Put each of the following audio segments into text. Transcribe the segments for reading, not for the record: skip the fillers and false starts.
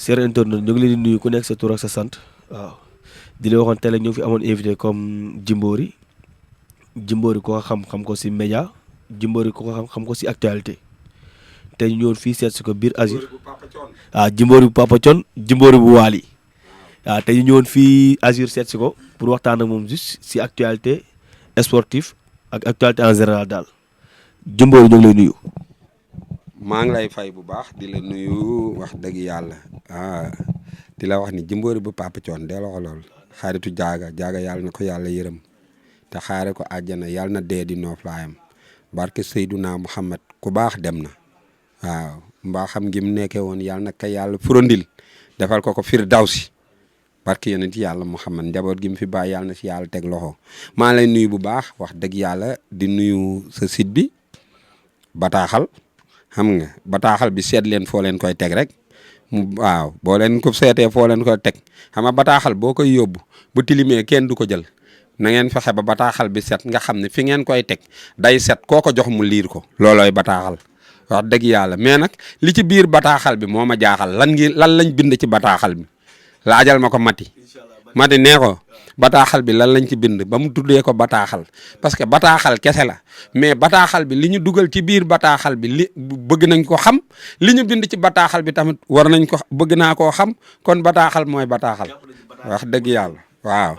chers internautes ñu ngi leen di nuyu ku nekk sa tur ak sa sant waaw di la waxoon tey ñu fi amoon invité comme Djimbory ko xam ko si média Djimbory ko xam ko si actualité tey ñu ñëwoon fii seet si ko biir Azur waaw Djimbory bu Papa Thione Djimbory bu Waly waaw tey ñu ñëwoon fii Azur seet si ko pour waxtaan ak moom juste si actualité sportive ak actualité en général daal Djimbory ñu ngi lay nuyu. maa ngi lay fay bu baax di la nuyu wax dëgg yàlla di la wax ni Djimbory bu Papa Thione dee la ko lool xaritu jaaga yàlla na ko yàlla yërëm te xaare ko àjjana yàlla na dee di nooflaayam barke Seydouna Muhammad ku baax dem na waaw mbaa xam ngi mu nekkee woon yàlla na ko yàlla furandil defal ko firdawsi barke yonent yàlla Muhammad njaboot gi mu fi bàyyi yàlla na si yàlla teg loxo maa lay nuyu bu baax wax dëgg yàlla di nuyu sa site bi bataaxal xam nga bataaxal bi seet leen foo leen koy teg rek waaw boo leen ko seetee foo leen koy teg xam nga bataaxal boo koy yóbbu bu tilimee kenn du ko jël na ngeen fexe ba bataaxal bi set nga xam ne fi ngeen koy teg day set koo ko jox mu liir ko loolooy bataaxal wax dëgg yàlla mais nag li ci biir bataaxal bi moo ma jaaxal lan lañ bind ci bataaxal bi laajal ma ko mati nee ko bataaxal bi lan lañ ci bind ba mu tuddee ko bataaxal parce que bataaxal kese la mais bataaxal bi li ñu dugal ci biir bataaxal bi li bëgg nañ ko xam li ñu bind ci bataaxal bi tamit war nañ ko bëgg naa koo xam kon bataaxal mooy bataaxal wax dëgg yàlla waaw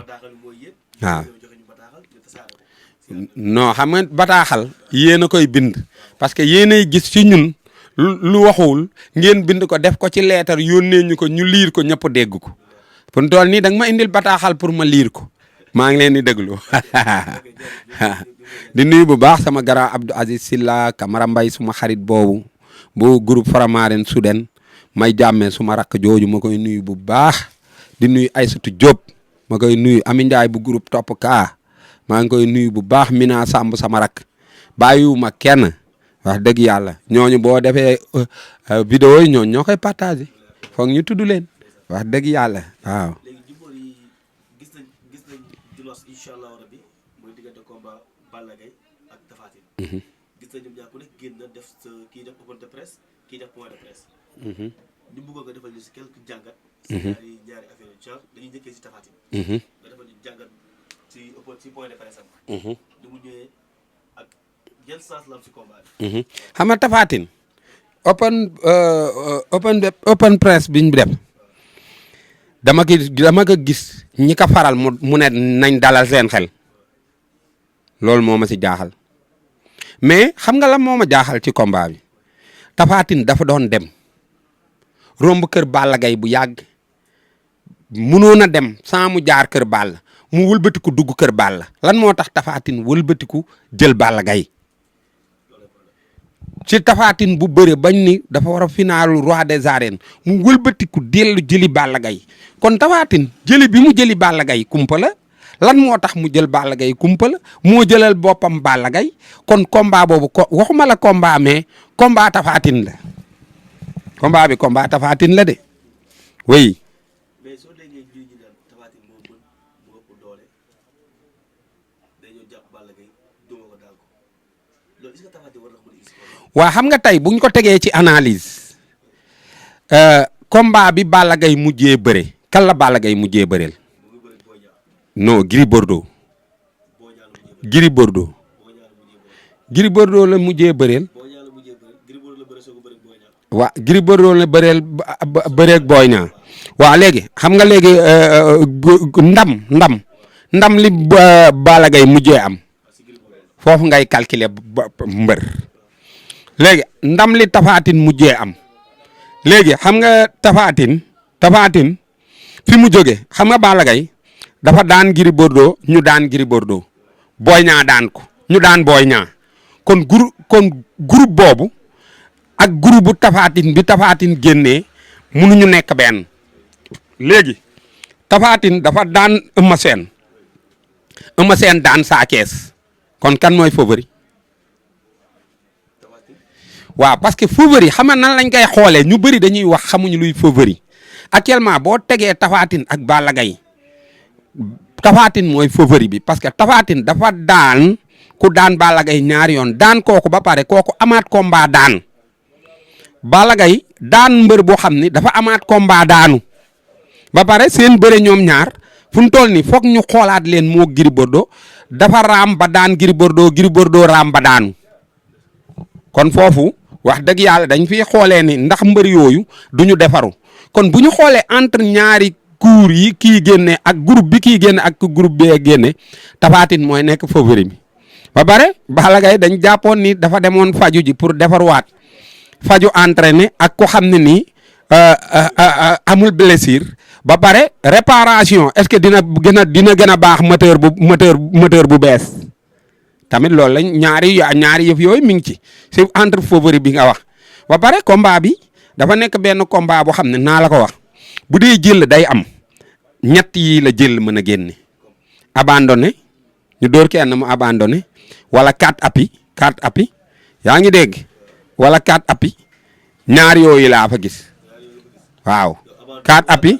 non xam nga bataaxal yéen a koy bind parce que yéenay gis ci ñun lu waxuwul ngeen bind ko def ko ci leetar yónnee ñu ko ñu liir ko ñëpp dégg ko pour tool nii da nga ma indil bataaxal pour ma liir ko maa ngi leen di déglu di nuyu bu baax sama gara Abdou Aziz Silla Camara Mbay suma xarit boobu bu groupe Faramaren Souden may jàmmee suma rakk jooju ma koy nuyu bu baax di nuyu Aysatu Diop ma koy nuyu Ami Ndiaye bu groupe Topp Kaa maa ngi koy nuyu bu baax Mina Samb sama rakk bàyyiwuma kenn wax dëgg yàlla ñooñu boo defee vidéo yi ñooñu ñoo koy partagé foog ñu tudd leen wax dëgg yàlla waaw. léegi Djimbory gis nañ dimanche incha allah rabi mooy diggante combat Balla Gaye ak Tapha Tine. gis nañ ñoom ñaar ku nekk génn na def sa kii def open de presse kii def point de presse. ñu bëggoon nga defal ñu si quelques jàngat. si ñaari affaire yu genre dañuy njëkkee si Tapha Tine. nga defal ñu jàngat si point de presse am. ni mu ñëwee ak yan sens la am si combat bi. xam nga Tapha Tine open presse bi ñu def. dama ko gis ñi ko faral mu ne nañ dalal seen xel loolu moo ma si jaaxal mais xam nga la moo ma jaaxal ci combat bi Tapha Tine dafa doon dem romb kër Balla Gaye bu yàgg mënoon a dem sans mu jaar kër Balla mu wëlbatiku dugg kër Balla lan moo tax Tapha Tine wëlbatiku jël Balla Gaye ci Tapha Tine bu bëre bañ ni dafa war a finaalu roi des arènes mu wëlbatiku dellu jëli Balla Gaye kon Tapha Tine jëli bi mu jëli Balla Gaye kumpa la lan moo tax mu jël Balla Gaye kumpa la moo jëlal boppam Balla Gaye kon combat boobu waxuma la combat mais combat Tapha Tine la combat bi combat Tapha Tine la de oui. mais soo déggee jiw ji daal Tapha Tine moo ëpp doole dañoo jàpp Balla Gaye duma ko daal ko loolu est-ce que Tapha Tine war na ko mën a gis. waa xam nga tey buñ ko tegee ci analyse combat bi Balla Gaye mujjee bëre kan la Balla Gaye mujjee bëreel non Gris Bordeaux la mujjee bëreel waa Gris Bordeaux la bëreel bëreeg Boy Niang waaw léegi xam nga léegi ndam li Balla Gaye mujjee am foofu ngay calculer mbër léegi ndam li Tapha Tine mujjee am léegi xam nga Tapha Tine fi mu jóge xam nga Balla Gaye dafa daan Gris Bordeaux ñu daan Gris Bordeaux Boy Niang daan ko ñu daan Boy Niang kon groupe boobu ak groupe bu Tapha Tine bi Tapha Tine génnee mënuñu nekk benn léegi Tapha Tine dafa daan Eumeu Sène daan Sa Thiès kon kan mooy favori waaw parce que favori xam nga nan lañ koy xoolee ñu bëri dañuy wax xamuñu luy favori actuellement boo tegee Tapha Tine ak Balla Gaye Tapha Tine mooy favori bi parce que Tapha Tine dafa daan ku daan Balla Gaye ñaari yoon daan kooku ba pare kooku amaat combat daan Balla Gaye daan mbër boo xam ni dafa amaat combat daanu ba pare seen bëre ñoom ñaar fu mu toll nii foog ñu xoolaat leen moo Gris Bordeaux dafa raam ba daan Gris Bordeaux raam ba daanu kon foofu wax dëgg yàlla dañ fiy xoolee ni ndax mbër yooyu du ñu defaru kon bu ñu xoolee entre ñaari cours yi kii génne ak groupe bi kii génne ak groupe bi génne Tapha Tine mooy nekk favori bi ba pare Balla Gaye dañ jàppoon ni dafa demoon faju ji pour defarwaat faju entraîné ak ko xam ne nii amul blessure ba pare réparation est-ce que dina gën a baax moteur bu bees tamit loolu lañ ñaari yëf yooyu mi ngi ci c'est entre favori bi nga wax ba pare combat bi dafa nekk benn combat boo xam ne naa la ko wax bu dee jël day am ñett yi la jël mën a génne abandonné ñu dóor kenn mu abandonné wala 4 appuis yaa ngi dégg wala 4 appuis ñaar yooyu laa fa gis waaw 4 appuis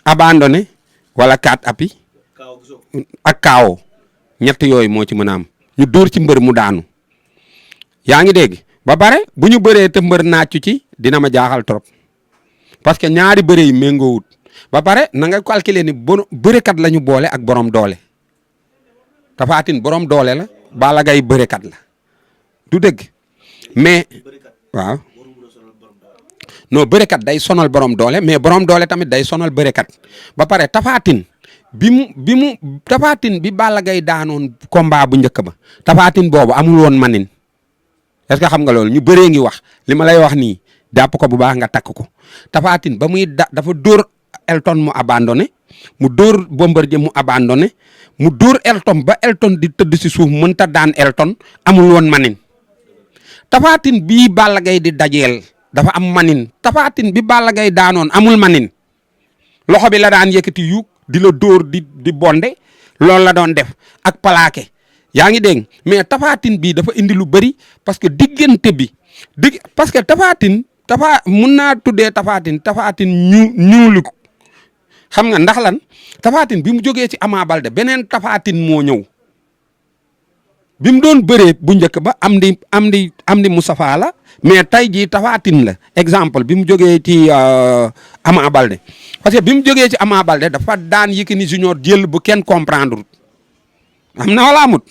abandonné wala 4 appuis ak kaawo ñett yooyu moo ci mën a am ñu dóor ci mbër mu daanu yaa ngi dégg ba pare bu ñu bëree te mbër naaccu ci dina ma jaaxal trop parce que ñaari bëre yi méngoowut ba pare na nga calculer ni bërekat la ñu boole ak borom doole Tapha Tine borom doole la Balla Gaye bërekat la du dëgg mais waaw non bërekat day sonal borom doole mais borom doole tamit day sonal bërekat ba pare Tapha Tine Tapha Tine bi Balla Gaye daanoon combat bu njëkk ba Tapha Tine boobu amul woon manin est-ce que xam nga loolu ñu bëree ngi wax li ma lay wax nii jàpp ko bu baax nga takk ko Tapha Tine ba muy dafa dóor Elton mu abandonné mu dóor Bombardier mu abandonné mu dóor Elton ba Elton di tëdd si suuf mënta daan Elton amul woon manin Tapha Tine bii Balla Gaye di dajeel dafa am manin Tapha Tine bi Balla Gaye daanoon amul manin loxo bi la daan yëkkati yuug di la dóor di bonde loolu la doon def ak plaqué yaa ngi dégg mais Tapha Tine bii dafa indi lu bëri parce que diggante bi parce que Tapha Tine mun naa tuddee Tapha Tine ñuulu xam nga ndax lan Tapha Tine bi mu jógee ci Ama Baldé beneen Tapha Tine moo ñëw bi mu doon bëree bu njëkk ba am di Moustapha la mais tey jii Tapha Tine la exemple bi mu jógee ci Ama Baldé parce que bi mu jógee ci Ama Baldé dafa daan Yékini Junior jël bu kenn comprendre am na wala amut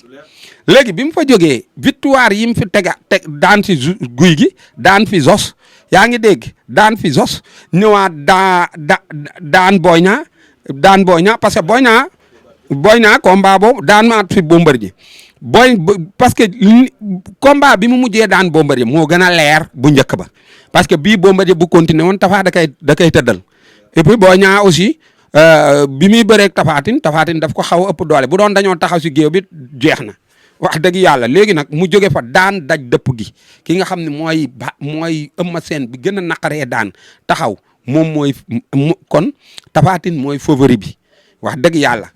léegi bi mu fa jógee victoire yi mu fi teg daan fi guy gi daan fi Zos yaa ngi dégg daan fi Zos ñëwaat daan Boy Niang parce que Boy Niang combat boobu daan maat fi Bombardier parce que combat bi mu mujjee daan Bombardier moo gën a leer bu njëkk ba parce que bii Bombardier bu continuer woon Tapha da koy tëddal et puis Boy Niang aussi bi muy bëreeg Tapha Tine daf ko xaw a ëpp doole bu doon dañoo taxaw si géew bi jeex na wax dëgg yàlla léegi nag mu jóge fa daan daj dëpp gi ki nga xam ne mooy Eumeu Sène bi gën a naqaree daan taxaw moom kon Tapha Tine mooy favori bi wax dëgg yàlla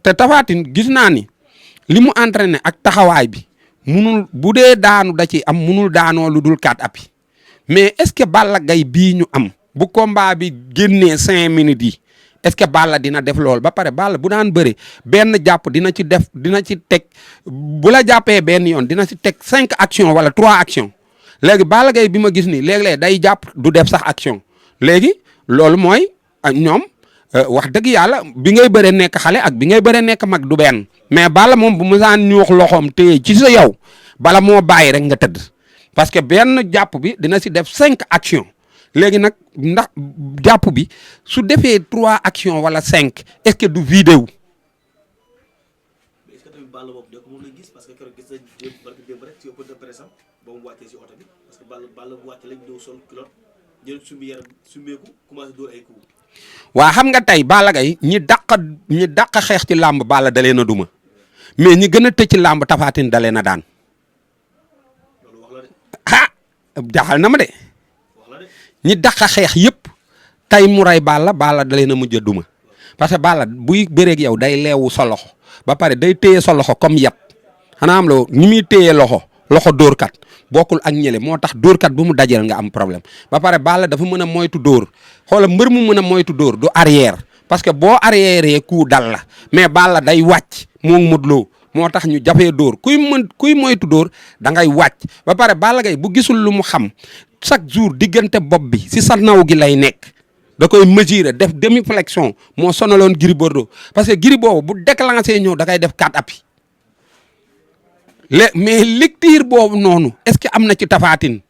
te Tapha Tine gis naa ni li mu entraîné ak taxawaay bi bu dee daanu da ci am munul daanoo lu dul 4 appuis mais est-ce que Balla Gaye bii ñu am bu combat bi génnee 5 minutes yi est-ce que Balla dina def loolu ba pare Balla bu daan bëri benn jàpp dina ci teg bu la jàppee benn yoon dina ci teg 5 actions wala 3 actions léegi Balla Gaye bi ma gis nii léeg-léeg day jàpp du def sax action léegi loolu mooy ñoom wax dëgg yàlla bi ngay bëree nekk xale ak bi ngay bëree nekk mag du benn mais Balla moom bu musaan ñuux loxoom téye ci sa yow bala moo bàyyi rek nga tëdd parce que benn jàpp bi dina si def 5 actions léegi nag ndax jàpp bi su defee 3 actions wala 5 est-ce que du vidéo. est-ce que tamit Balla boobu doo ko mën a gis parce que keroog gis nañ barke démb rek ci open de presse am ba mu wàccee si oto bi parce que Balla bu wàccee lañ ñëw sol culotte jël sumbi yaram sumbeeku commencé dóor ay coups. waa xam nga tey Balla Gaye ñi dàq xeex ci làmb Balla dalee na duma mais ñi gën a tëj ci làmb Tapha Tine dalee na daan. loolu wax la de. ah jaaxal na ma de. wax la de. ñi dàq xeex yëpp tey mu rey Balla dalee na mujj a duma parce que Balla buy bëreeg yow day leewu sa loxo ba pare day téye sa loxo comme yat xanaa am la ni muy téye loxo dóorkat bokkul ak ñële moo tax dóorkat bu mu dajeel nga am problème ba pare Balla dafa mën a moytu dóor xoola mbër mu mën a moytu dóor du arrière parce que boo arrière ku dal la mais Balla day wàcc moom Modou Lo moo tax ñu jafee dóor kuy moytu dóor da ngay wàcc ba pare Balla Gaye bu gisul lu mu xam chaque jour diggante bopp bi si sa naw gi lay nekk da koy mesurer def demi flexion moo sonaloon Gris Bordeaux parce que Gris boobu bu déclenché ñëw da koy def 4 appuis mais lecture boobu noonu est-ce que am na ci Tapha Tine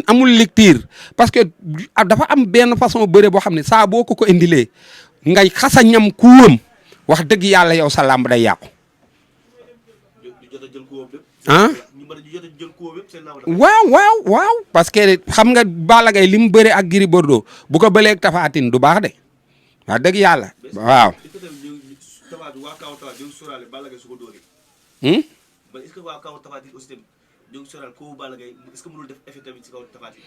amul lecture parce que dafa am benn façon bëre boo xam ne saa boo ko indilee ngay xasa ñam kuwam wax dëgg yàlla yow sa làmb day yàqu ah waaw parce que xam nga Balla Gaye li mu bëre ak Gris Bordeaux bu ko bëleeg Tapha Tine du baax de wax dëgg yàlla waaw. est-ce que waa kaw Tapha Tine aussi tamit ñu ngi soral ko Balla Gaye est-ce que mënul def effet tamit ci kaw Tapha Tine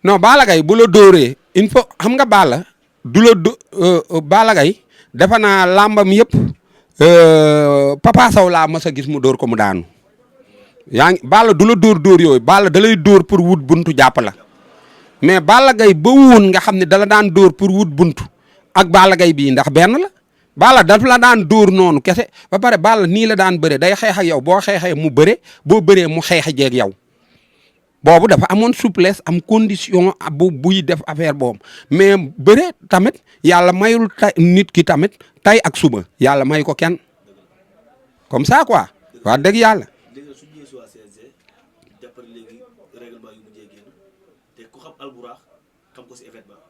non Balla Gaye bu la dóoree il faut xam nga Balla du la Balla Gaye defe naa làmbam yëpp Papa Sow laa mas a gis mu dóor ko mu daanu yaa ngi Balla du la dóor yooyu Balla da lay dóor pour wut buntu jàpp la mais Balla Gaye ba woon nga xam ne dala daan dóor pour wut buntu ak Balla Gaye bii ndax benn la Balla daf la daan dóor noonu kese ba pare Balla nii la daan bëre day xeex ak yow boo xeexee mu bëre boo bëree mu xeex jeeg yow boobu dafa amoon souplesse am condition buy def affaire boobu mais bëre tamit yàlla mayul nit ki tamit tay ak suba yàlla may ko kenn comme ça quoi wax dëgg yàlla. léegi su ñëwee si waa CNG jàppale léegi règlement yu mujjee génn te ku xam Albourakh xam ko si événement.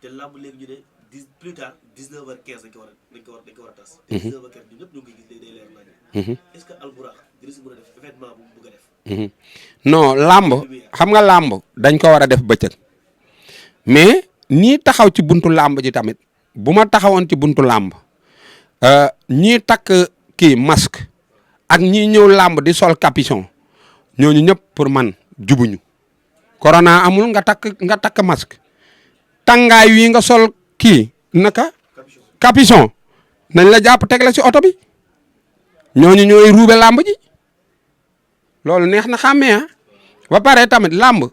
te lamb léegi ñu ne plus tard 19h15 dañ ko war a tas. te 19h15 ñun ñëpp ñu ngi gis léegi day leer nañu. est-ce que Albourakh dina si mën a def événement bu mu bëgg a def. non làmb xam nga làmb dañ ko war a def bëccëg mais ñii taxaw ci buntu làmb ji tamit bu ma taxawoon ci buntu làmb ñii takk kii masque ak ñii ñëw làmb di sol capuchon ñooñu ñëpp pour man jubuñu corona amul nga takk masque tàngaay wi nga sol kii naka capuchon nañ la jàpp teg la ci oto bi ñooñu ñooy ruube làmb ji loolu neex na xàmmee ah ba pare tamit làmb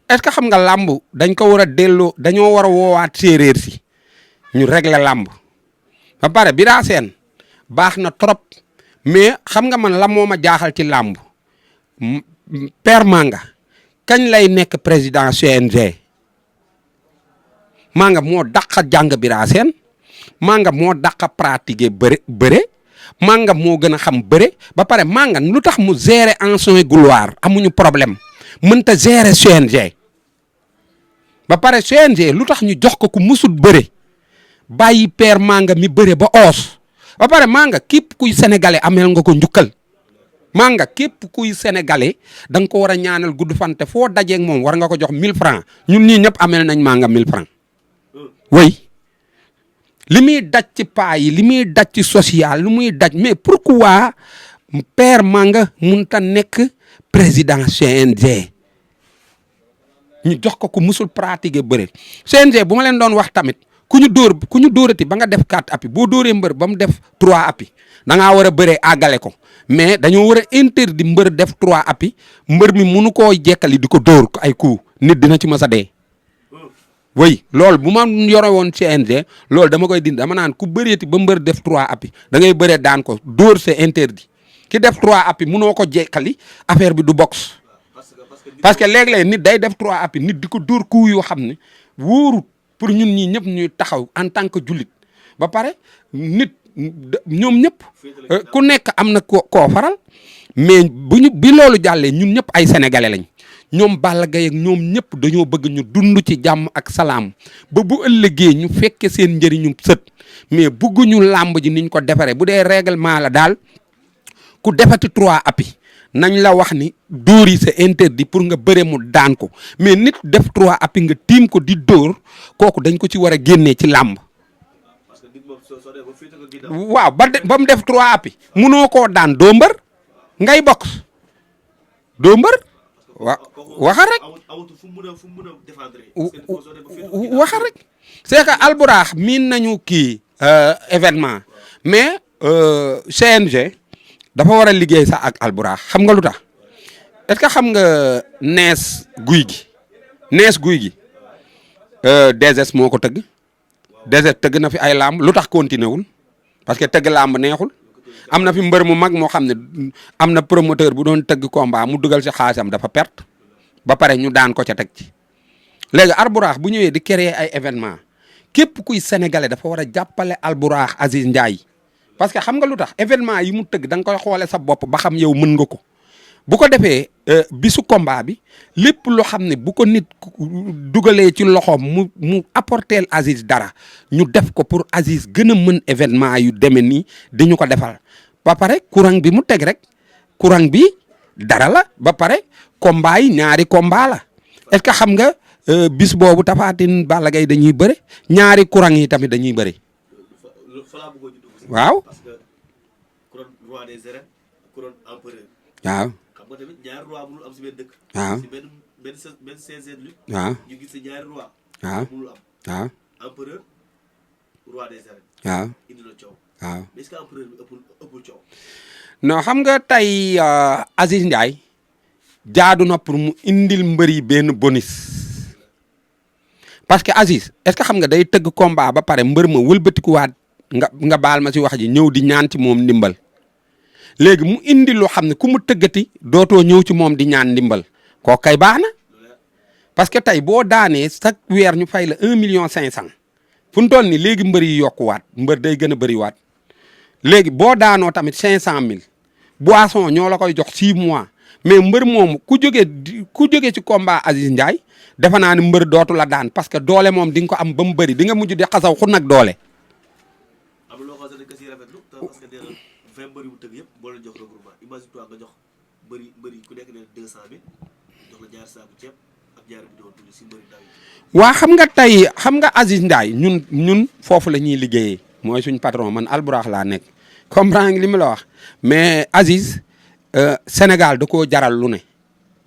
est-ce que xam nga làmb dañ ko war a delloo dañoo war a woowaat séeréer si ñu régler làmb ba pare Bira Sène baax na trop mais xam nga man la moo ma jaaxal ci làmb Père Manga kañ lay nekk président CNG Manga moo dàq jàng Bira Sène Manga moo dàq pratiquer bëre Manga moo gën a xam bëre ba pare Manga lu tax mu gérer ancien gloire amuñu problème mënta gérer CNG ba pare CNG lu tax ñu jox ko ku mësul bëre bàyyi Père Manga mi bëre ba oos ba pare Manga képp kuy sénégalais ameel nga ko njukkal Manga képp kuy sénégalais da nga ko war a ñaanal gudd fante foo dajeeg moom war nga ko jox 1000 francs ñun ñii ñëpp ameel nañ Manga 1000 francs way li muy daj ci paa yi li muy daj ci social li muy daj mais pourquoi Père Manga munta nekk président CNG ñu jox ko ku musul pratiquer bëre CNG bu ma leen doon wax tamit ku ñu dóorati ba nga def 4 appuis boo dóoree mbër ba mu def 3 appuis da ngaa war a bëree àggale ko mais dañoo war a interdit mbër def 3 appuis mbër mi munu koo jekkali di ko dóor ay coup nit dina ci mës a dee. oui loolu bu ma yore woon CNG loolu dama koy dindi dama naan ku bëreeti ba mbër def 3 appuis da ngay bëree daan ko dóor c'est interdit ki def 3 appuis munoo ko jekkali affaire bi du box parce que léeg-léeg nit day def 3 appuis nit di ko dóor coup yoo xam ne wóorut pour ñun ñii ñëpp ñuy taxaw en tant que jullit ba pare nit ñoom ñëpp ku nekk am na koo faral mais bi loolu jàllee ñun ñëpp ay sénégalais lañ. ñoom Balla Gaye ak ñoom ñëpp dañoo bëgg ñu dund ci jàmm ak salaam ba bu ëllëgee ñu fekke seen njëriñu sët mais bëgguñu làmb ji niñ ko defaree bu dee règlement la daal ku defati 3 appuis nañ la wax ni dóor yi c'est interdit pour nga bëre mu daan ko mais nit def 3 appuis nga tiim ko di dóor kooku dañ ko ci war a génnee ci làmb. waaw ba mu def 3 appuis munoo koo daan doo mbër ngay box doo mbër. waxa rek waxa rek c'est que Albourakh miin nañu kii événement mais CNG dafa war a liggéey sax ak Albourakh xam nga lu tax est-ce que xam nga nees guy gi DSS moo ko tëgg DSS tëgg na fi ay làmb lu tax continué wul parce que tëgg làmb neexul am na fi mbër mu mag moo xam ne am na promoteur bu doon tëgg combat mu dugal si xaalisam dafa perte ba pare ñu daan ko ca teg ci léegi Albourakh bu ñëwee di créer ay événement képp kuy sénégalais dafa war a jàppale Albourakh Aziz Ndiaye parce que xam nga lu tax événement yi mu tëgg da nga koy xoole sa bopp ba xam yow mën nga ko bu ko defee bisu combat bi lépp loo xam ne bu ko nit dugalee ci loxoom mu apporteel Aziz dara ñu def ko pour Aziz gën a mën événement yu demee nii di ñu ko defal ba pare courant bi mu teg rek courant bi dara la ba pare combat yi ñaari combat la est-ce que xam nga bis boobu Tapha Tine Balla Gaye dañuy bëre ñaari courant yi tamit dañuy bëre waaw parce que couronne roi des arènes couronne empereur waaw xam nga tamit ñaari roi mënul am si benn dëkk waaw si benn CNG lutte waaw ñu gis si ñaari roi waaw mënul am waaw empereur roi des arènes waaw indi la coow waaw mais est-ce que empereur bi ëppul coow non xam nga tey Aziz Ndiaye jaadu na pour mu indil mbër yi benn bonus parce que Aziz est-ce que xam nga day tëgg combat ba pare mbër ma wëlbatikuwaat nga baal ma si wax ji ñëw di ñaan ci moom ndimbal léegi mu indi loo xam ne ku mu tëggati dootoo ñëw ci moom di ñaan ndimbal koo kay baax na parce que tey boo daanee chaque weer ñu fay la 1,5 million fu mu toll nii léegi mbër yi yokkuwaat mbër day gën a bëriwaat léegi boo daanoo tamit 500,000 boisson ñoo la koy jox 6 mois mais mbër moomu ku jógee ci combat Aziz Ndiaye defe naa ne mbër dootu la daan parce que doole moom di nga ko am ba mu bëri di nga mujj di xasaw xu nag doole. am loo xam ne dañ ko siy rafetlu parce que nee na 20 mbër yu mu tëgg yëpp boo leen jox regroupement imagine toi nga jox mbëri ku nekk ne 200,000 jox la ñaari saaku ceeb ak ñaari bidon tuuti si mbëri daw yi. waa xam nga tey xam nga Aziz Ndiaye ñun foofu la ñuy liggéeyee mooy suñ patron man Albourakh laa nekk comprendre nga li ma la wax mais Aziz Sénégal da koo jaral lu ne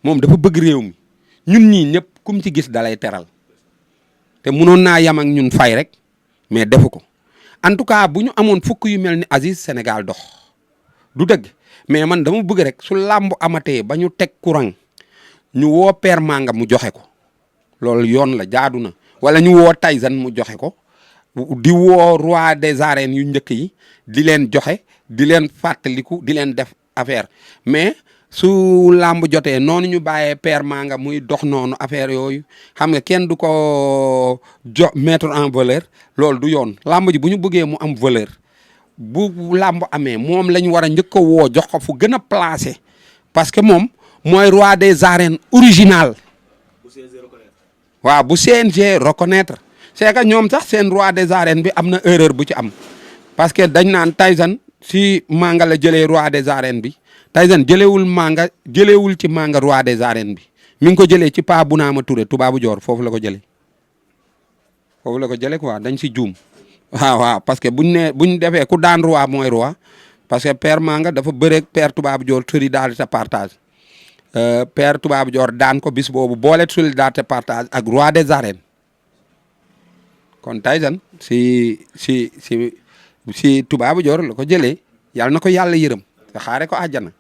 moom dafa bëgg réew mi ñun ñii ñëpp kum ci gis dalay teral te munoon naa yam ak ñun fay rek mais defu ko en tout cas bu ñu amoon fukk yu mel ni Aziz Sénégal dox du dëgg mais man dama bëgg rek su làmb amatee ba ñu teg courant ñu woo Père Manga mu joxe ko loolu yoon la jaadu na wala ñu woo Tyson mu joxe ko di woo roi des arènes yu njëkk yi di leen joxe di leen fàttaliku di leen def affaire mais su làmb jotee noonu ñu bàyyee Père Manga muy dox noonu affaire yooyu xam nga kenn du ko mettre en valeur loolu du yoon làmb ji bu ñu bëggee mu am valeur bu làmb amee moom la ñu war a njëkk a woo jox ko fu gën a placé parce que moom mooy roi des arènes original waaw bu CNG reconnaître c'est que ñoom sax seen roi des arènes bi am na erreur bu ci am parce que dañ naan Tyson si Manga la jëlee roi des arènes bi Tyson jëleewul ci Manga roi des arènes bi mi ngi ko jëlee ci Pa Bounama Touré tubaabu joor foofu la ko jëlee quoi dañ si juum waaw parce que buñ defee ku daan roi mooy roi parce que Père Manga dafa bëreeg Père tubaabu joor solidarité partage Père tubaabu joor daan ko bis boobu boole solidarité partage ak roi des arènes kon Tyson si tubaabu joor la ko jëlee yàlla na ko yàlla yërëm te xaare ko àjjana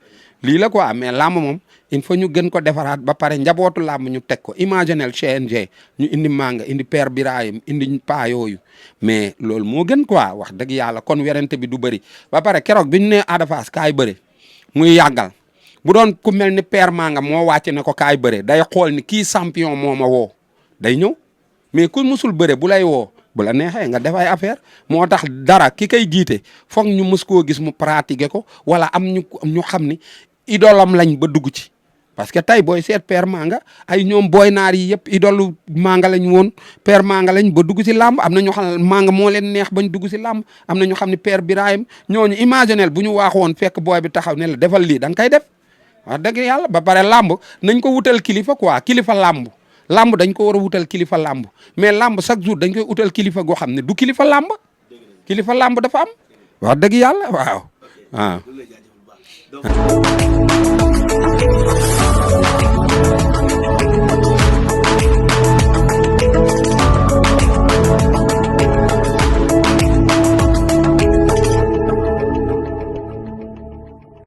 lii la quoi mais làmb moom il faut ñu gën ko defaraat ba pare njabootu làmb ñu teg ko imaginel CNG ñu indi Manga indi Père Birahim indi paa yooyu mais loolu moo gën quoi wax dëgg yàlla kon werante bi du bëri ba pare keroog bi ñu nee Ada Fass kaay bëre muy yàggal bu doon ku mel ni Père Manga moo wàcc ne ko kaay bëre day xool ni kii champion moo ma woo day ñëw mais ku musul bëre bu lay woo bu la neexee nga def ay affaire moo tax dara ki koy jiite foog ñu mës koo gis mu pratiquer ko wala am ñu xam ni idolam lañ ba dugg ci parce que tey booy seet Père Manga ay ñoom booy naar yi yëpp idolu Manga lañ woon Père Manga lañ ba dugg ci làmb am na ñoo xam ne Manga moo leen neex bañ dugg ci làmb am na ñu xam ne Père Birahim ñooñu imaginel bu ñu waaxoon fekk booy bi taxaw ne la defal lii da nga koy def wax dëgg yàlla ba pare làmb nañ ko wutal kilifa quoi kilifa làmb dañ ko war a wutal kilifa làmb mais làmb chaque jour dañ koy wutal kilifa goo xam ne du kilifa làmb kilifa làmb dafa am wax dëgg yàlla waaw.